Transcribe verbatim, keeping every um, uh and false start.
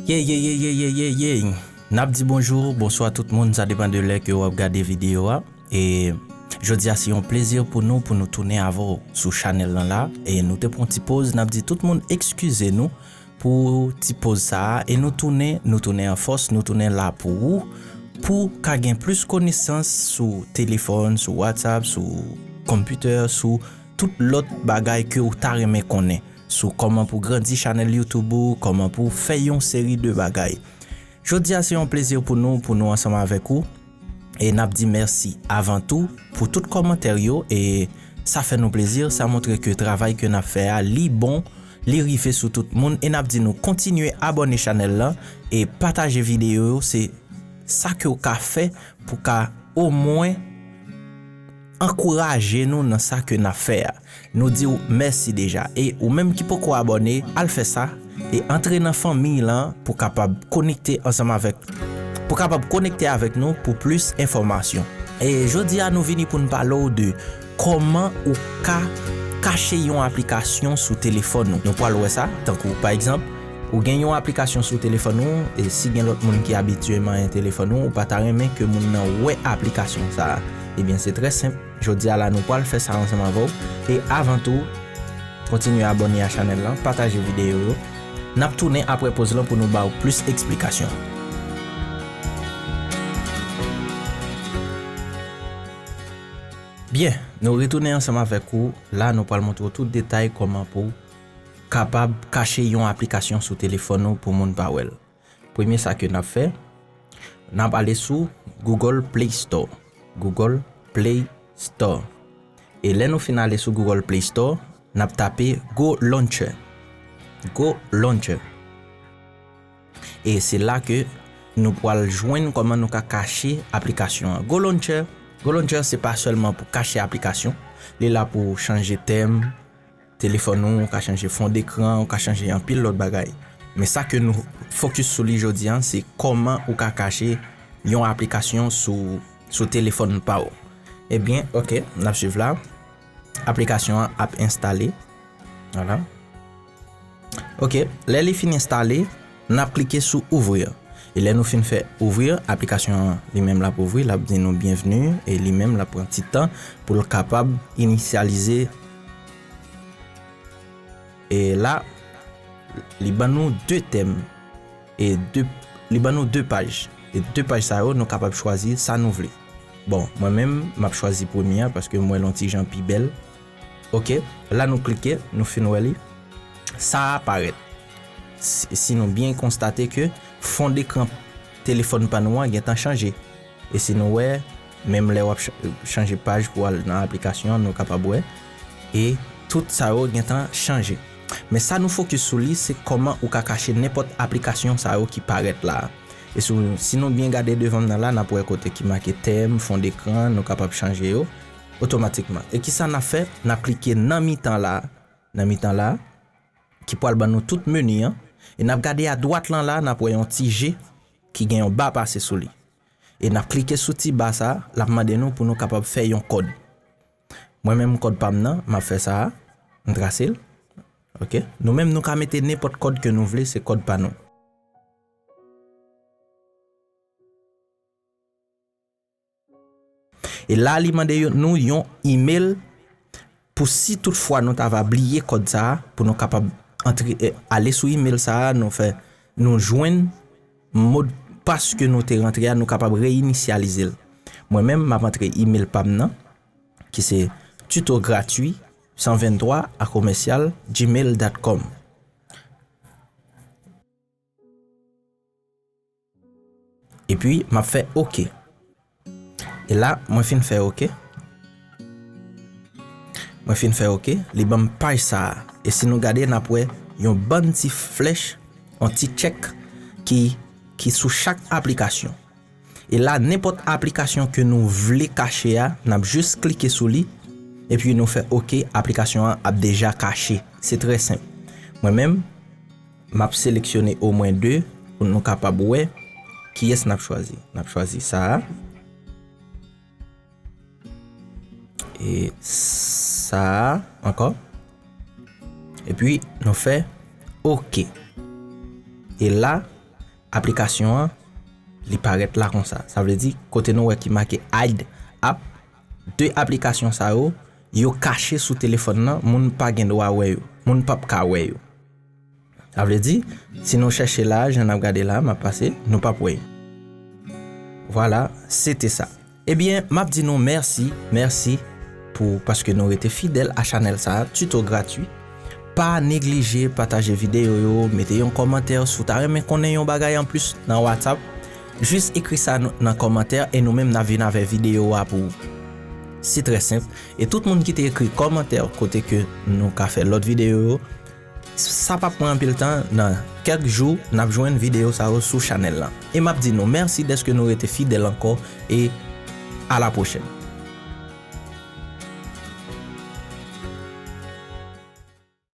Ye, ye, ye, ye, ye, ye, ye. N ap di bonjou, bonswa tout moun, sa depann de lè ke w ap gade videyo a. E jodi a se yon plezi pou nou, pou nou tounen avè w sou chanèl lan la. E nou te pran ti poz, n ap di tout moun ekskize nou pou ti poz sa a. E nou tounen, nou tounen an fòs, nou tounen la pou ou, pou ka gen plis konesans sou telefòn, sou WhatsApp, sou konpitè, sou tout lòt bagay ke w ta renmen konnen. Sou kòman pou grandi chanèl YouTube ou, kòman pou fè yon seri de bagay. Jodi a se yon plezi pou nou, pou nou ansanm avèk ou. E n ap di mèsi avan tou pou tout kòmantè yo. E sa fè nou plezi, sa montre ke travay ke n ap fè a, li bon, li rive sou tout moun. E n ap di nou kontinye abòne chanèl lan e pataje videyo yo. Se sa ke w ka fè pou ka omwen ankouraje nou nan sa ke n ap fè a. Nou di w mèsi deja. E ou menm ki poko abòne, al fè sa e antre nan fanmi lan pou kapab konekte ansanm avèk, pou kapab konekte avèk nou pou plis enfòmasyon. E jodi a nou vini pou n pale w de kòman ou ka kache yon aplikasyon sou telefòn ou. Nou pral wè sa, tankou pa egzanp, ou gen yon aplikasyon sou telefòn ou, e si gen lòt moun ki abitye manyen telefòn ou, ou pa ta renmen ke moun nan wè aplikasyon sa a. Ebyen, se trè senp. Jodi a la, nou pral fè sa ansanm avè w. E avan tou, kontinye abòne a chanèl lan, pataje videyo yo. N ap tounen apre poz lan pou nou ba w plis eksplikasyon. Byen, nou retounen ansanm avèk ou. La, nou pral montre w tout detay kòman pou w kapab kache yon aplikasyon sou telefòn ou pou moun pa wè l. Premye sa ke n ap fè, n ap ale sou Google Play Store. Google Play Store. E lè nou fin ale sou Google Play Store, n ap tape Go Launcher. Go Launcher. E se la ke nou pral jwenn kòman nou ka kache aplikasyon an. Go Launcher, Go Launcher se pa sèlman pou kache aplikasyon, li la pou chanje tèm telefòn ou, ou ka chanje fon dekran, ou ka chanje anpil lòt bagay. Men sa ke nou fokis sou li jodi a, se kòman ou ka kache yon aplikasyon sou, sou telefòn pa w. Ebyen, oke, n ap swiv la. Aplikasyon an ap enstale. Vwala. Oke, lè li fin enstale, n ap klike sou ouvrir. E lè nou fin fè ouvrir, aplikasyon an li menm l ap ouvri, l ap di nou byenvni, e li menm l ap pran ti tan pou l kapab inisyalize. E la, li ban nou de tèm, e de, li ban nou de paj. E de paj sa yo, nou kapab chwazi sa nou vle. Bon, mwen menm, m ap chwazi premye a paske m wè l yon ti jan pi bèl. Oke, la nou klike, nou fin wè li. Sa a parèt. Si, si nou byen konstate ke fon dekran telefòn pa nou an gentan chanje. E si nou wè, menm lè w ap ch-, chanje paj pou al nan aplikasyon an, nou kapab wè. E tout sa yo gentan chanje. Men sa nou fokis sou li, se kòman ou ka kache nenpòt aplikasyon sa yo ki parèt la a. E si, si nou byen gade devan m nan la, n ap wè kote ki make tèm, fon dekran, nou kapab chanje yo otomatikman. E kisa n ap fè? N ap klike nan mitan la, nan mitan la, ki pral ban nou tout meni an. E n ap gade adwat lan la, n ap wè yon ti je ki gen yon ba pase sou li. E n ap klike sou ti ba sa, l ap mande nou pou nou kapab fè yon kòd. Mwen menm kòd pa m nan, m ap fè sa a, m trase l. Oke? Nou menm nou ka mete nenpòt kòd ke nou vle, se kòd pa nou. E la, li mande yo, nou yon email pou si toutfwa nou ta va bliye kòd sa a, pou nou kapab antre, eh, ale sou email sa a, nou fè, nou jwenn modpas ke nou te rantre a, nou kapab reyinisyalize l. Mwen menm, m ap antre email pa m nan, ki se tuto gratuit cent vingt-trois à commercial gmail dot com. Epi, m ap fè oke. E la, mwen fin fè oke. Mwen fin fè oke. Li ban m paj sa a. E si nou gade, n ap wè yon bann ti flèch, yon ti tchèk ki, ki sou chak aplikasyon. E la, nenpòt aplikasyon ke nou vle kache a, n ap jis klike sou li. Epi nou fè oke, aplikasyon an ap deja kache. Se trè senp. Mwen menm, m ap seleksyone omwen de pou nou kapab wè kiyès n ap chwazi. N ap chwazi sa a. E sa a ankò. Epi nou fè oke. E la, aplikasyon an, li parèt la konsa. Sa vle di, kote nou wè ki make hide app, de aplikasyon sa yo, yo kache sou telefòn nan, moun pa gen dwa wè yo, moun p ap ka wè yo. Sa vle di, si nou chèche la, jan n ap gade la, m ap pase, nou p ap wè yo. Vwala, se te sa. Ebyen, m ap di nou mèsi, mèsi pou, paske nou rete fidèl a chanèl sa a, tuto gratwi. Pa neglije pataje videyo yo, mete yon kòmantè si w ta renmen konnen yon bagay anplis nan WhatsApp. Jis ekri sa n- nan kòmantè e nou menm n ap vin avè videyo a pou ou. Se trè senp. E tout moun ki te ekri kòmantè kote ke nou ka fè lòt videyo yo, sa p ap pran anpil tan, nan kèk jou n ap jwenn videyo sa yo sou chanèl lan. E m ap di nou mèsi dèske nou rete fidèl ankò e a la pwochèn.